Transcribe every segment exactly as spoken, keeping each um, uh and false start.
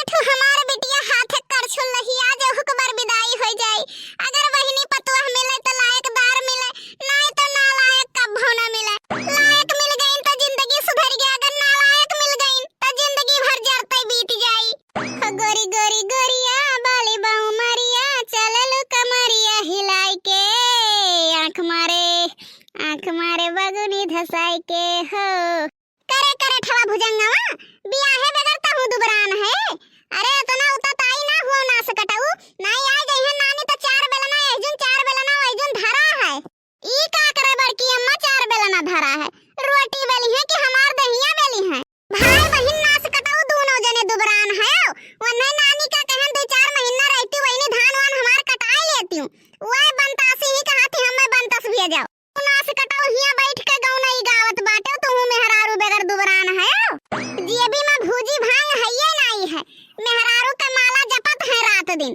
ठू हमार बिटिया हाथ करछुल रही, आज ओहुक बर विदाई होइ जाई। अगर बहिनी पतोह मिले त लायकदार मिले, नाई त नालायक कब्भो न मिले। लायक मिल गईन त जिंदगी सुधर गया, अगर नालायक मिल गईन त जिंदगी भर जरते बीत जाई। हो गोरी गोरी गोरिया, बाली बाऊ मरिया, चललू कमरिया हिलाई के, आँख मारे, आँख मारे बगुनी धसाई के हो। करे करे ठवा भुजंगवा, बियाहे बगैर तहूँ दुबरान है। अरे एतना उतताई ना हुआ नास कटऊ, नाई आ जइहैं नानी त चार बेलना एहजुन चार बेलना ओहजुन धरा है। ई का करे बड़की अम्मा चार बेलना धरा है, रोटी बेली है कि हमार दहिया बेली है? भाई बहिन नास कटऊ दूनो जने दुबरान है, वन्ने नानी का कहन दू चार महीना रहती वहिनी धान वान हमार कटाई लेती हूँ, वह बनतासी ही कहा थी हमें बनतस भेजाओ। नास कटऊ हियाँ बैठ के गौनई गावत बाटे, तुहू मेहरारू बेगर दुबरान है। जेबी में भूजी भांग हइये नाई है, मेहरारू के माला जपत है रात दिन।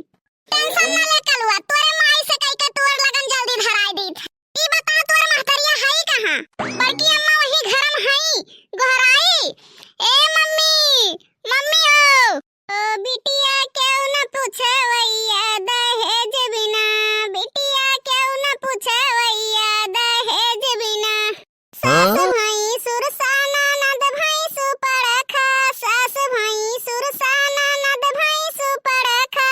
टेंशन ना ले कलुआ, तोरे माई से कह के तोर लगन जल्दी धराई दीत। ई बता तोर महतरिया हई कहाँ? बड़की अम्मा वही घर में हई, गोहराई। ए मम्मी, मम्मी ओ। ओ बिटिया केहू न पूछवैया दहेज बिना, बिटिया केहू न पूछवैया दहेज बिना। सास हाँ? भई सुरसा ननद भई सुपरखा, सास भई सुरसा ननद भई सुपरखा।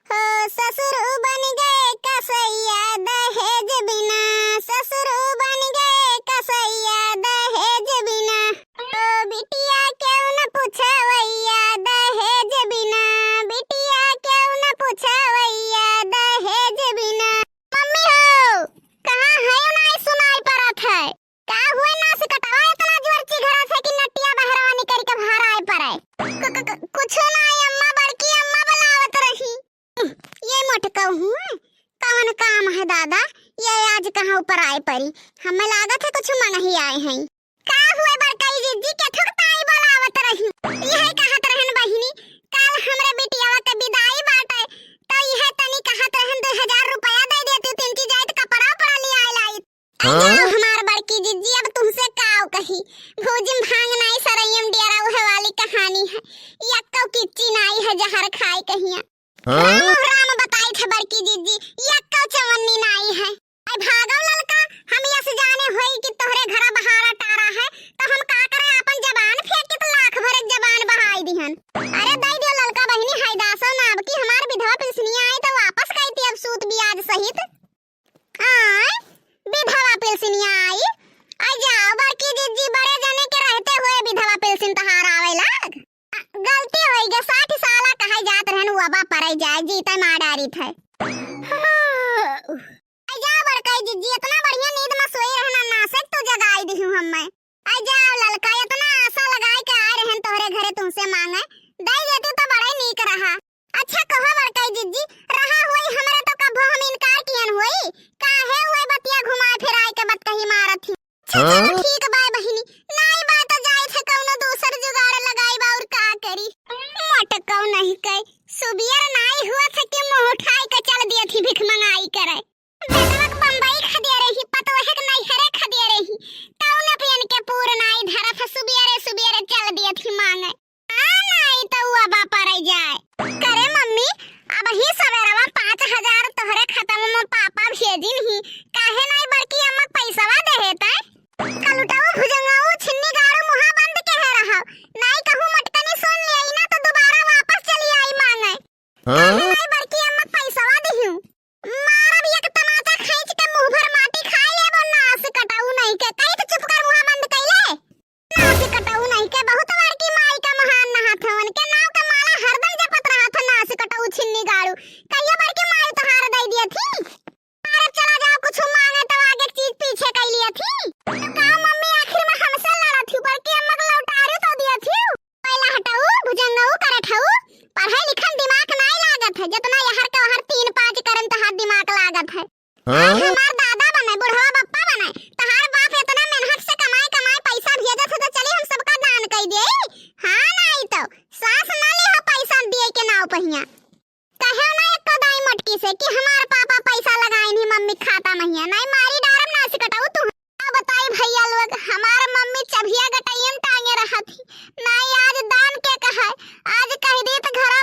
हो ससुर बन गए कसैया दहेज बिना, ससुर बन गए कसैया दहेज बिना। ओ बिटिया केहू न पूछवैया दहेज बिना, बिटिया केहू न पूछवैया दहेज बिना। मम्मी हो, कहाँ है? नाई सुनाई पड़त है। का हुए नास कटवा एतना जोर चिघरत है कि नटिया बहरवा निकल के भराए पड़े? कु-, कु-, कु-, कुछो नाई अम्मा, बड़की अम्मा बुलावत रही। ये मोटकऊ हुए, कवन काम है दादा, ये आज कहाँ ऊपर आए परी? हमें लागत है कुछ मंगही आए हैं। का हुए बड़कई जिज्जी, के थुक ताई बोलावत रही? यह कहत रहन बहिनी, काल हमरे बिटियावा के विदाई बाटे, तो यह तनी कहत रहन दो हजार रुपया दे देती, तिनकी जाइत कपड़ा उपड़ा ले आए लाई। हाँ? अयो हमार बड़की जिज्जी, अब तुमसे काव कही, भूजिम भांग नाई सरैयम डियरा उहे वाली कहानी है, यक्को किच्ची नाई है जहर खाए कहिया। हाँ? राम राम बताई थे बड़की जिज्जी, यक्को चवन्नी नाई है। आई भागो ललका, हम यस जाने होई कि तोहरे घरा बहारा टारा है, तो हम का करे आपन जबान फेंक के तो लाख भर एक जबान बहाई दिहन। अरे दई दियो ललका बहिनी, हाय दासो नाव की हमार विधवा पिलसनिया आई तो वापस कई ती अब सूद बियाज सहित। आय, विधवा पिलसिनिया आई। आई जाओ बड़की जिज्जी, बड़े जने के रहते हुए विधवा पिलसिन तहार आवे लाग। आ, गलती होई गे, साठ साला कहे जात रहन, उ अबा परे जाए, जीते मार डारी थे। आई जाओ बड़कई जिज्जी, इतना बढ़िया नींद में सोई रहना, नासेक तू जगाई दिहू हम्मे। आई जाओ ललका, इतना आशा लगाए के आए रहन तोहरे घरे तुमसे मांगे, दई देती तो बड़े नीक रहा। अच्छा कहो बड़कई जिज्जी, रहा होई हमरे तो कभो हम इनकार कियन होई, काहे हुए बतिया घुमाए फिराए के बतकही मारत ही। अच्छा, चलो हाँ? ठीक बाय बहिनी, नाई बाय तो जाई थे कौनो दूसर जुगाड़ लगाई बा और का करी। मोटकऊ नहीं कई, सुबियर नाई हुआ थे कि मुंह उठाई के चल दिए थी भिख मंगाई करे। बेटवा के बम्बई खदिया रही, पतोहे के नैहरे खदिया रही, तौने पियन के पूर नाई धरत ह, सुबियरे सुबियरे चल दिए थी मांगे। आ नाई त उ अबा परे जाए। करे मम्मी, अबही सवेरवा पाँच हजार तोहरे खतवा में पापा भेजिन ही, काहे नाई बड़की अम्मा के पैसवा देहे तै? कलुटऊ भुजंगऊ छिन्नी गाड़ू मुहा बंद केहे रहव, नाई कहूँ मटकनी सुन लियई ना तो दोबारा वापस चली आई मांगे। हाँ? काहे नाई बड़की अम्मा के पैसवा दिहू? मारब एक तमाचा खींच के मुंह भर माटी खाई लेबो, नास कटाऊ नहीं के। कही तो चुप कर, मुंह बंद कइले। नास कटाऊ नहीं के, बहुत बड़की माई का महान नहात हवन के नाव का माला हरदम जपत रहत ह, नास कटाऊ छिन्नी गाड़ू। कहियो बड़की माई तोहार दई दिया थी। मारब चला जाओ, कुछ मांगे तो आगे चीज पीछे कई लिया थी। तो का मम्मी आखिर में हमसे लड़ा थी, बड़की अम्मा के लौटारू तो दिया थी। पहला हटाऊ, भुजंगऊ करत हऊ, पढ़ाई लिखन दिमाग नाई लागत है, जितना यहर के वहर तीन पाँच करन तहार दिमाग लागत है। हाँ? आज हमार दादा बने, बुढ़वा बप्पा बने, तहार बाप इतना मेहनत से कमाए कमाए पैसा भेजत है तो चली हम सबका दान कई दे। हाँ नाई तो सास ना ली हो पैसा दिए के नाव पहिया। कहे ना एको दाई मोटकी से कि हमार पापा पैसा लगाइन ही मम्मी खाता महिया, नाई मारी डारम नास कटाऊ तू। का बताई भैया लोग, हमार मम्मी चभिया गटैयन टांगे रहत ही, नाई आज दान के कहे, आज कह दी त घरा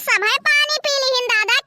सभे पानी पी लिहिन दादा,